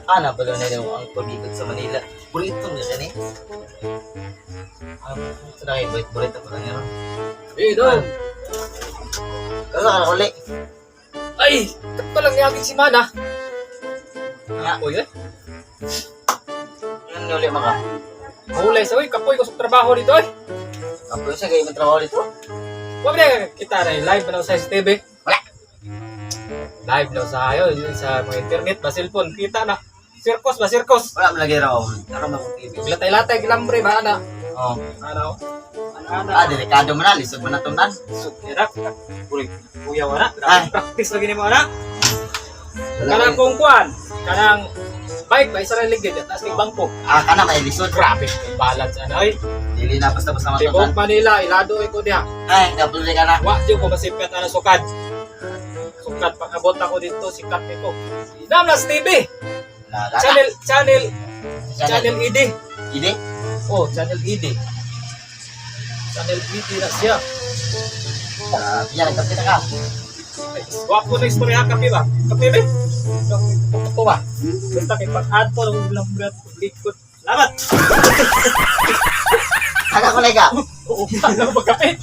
Ah, na pala na yung ang pag-ikot sa Manila. Burito nga gani. Ah, sa na kayo, burito pa lang yun. Eh, doon. Kaso ka na uli. Ay, kato lang niyagin si Mana. Nga. Uy, eh. Ano uli maka? Mahulay sa, uy, kapoy ko sa trabaho dito, eh. Kapoy sa kayo trabaho dito? Wag na kita na live na sa STV. Wala. Live na sa ayo sa mga internet ba, cellphone kita na. Circus ba, circus. Wala mo lagi raw. Ako mo TV. Latay-latay gilambre ba ana? Oh. Ano? Ana ana. Ah, delikado man na. Lisod man na tunan. Sukira. Uy, kuya wala. Ay. Practice lagi nimo ana. Wala Kanang kayo. kung kuan, kanang bike ba isa ra ligid taas kay bangko. Ah, kana may lisod. Grabe, may balance ana oy. Dili na basta-basta matunan. Tibok Manila, ilado ko diha. Ay, kapoy ka na. Wa jud ko masipyat ana sukad. Sukad pag-abot ako dito, sikat ko. Namlas TV. Wala na. Channel channel Channel. Channel ED. Hindi? Oh, Channel ED. Channel ED na siya. Ah, yan, nagkape na ka. Ay, wapo na istorya kape ba? Kape ba? Ito ba? Basta kay pag-add po ng ulang bread, likod. Salamat! Aga ko na ka. Oo, alam mo kape.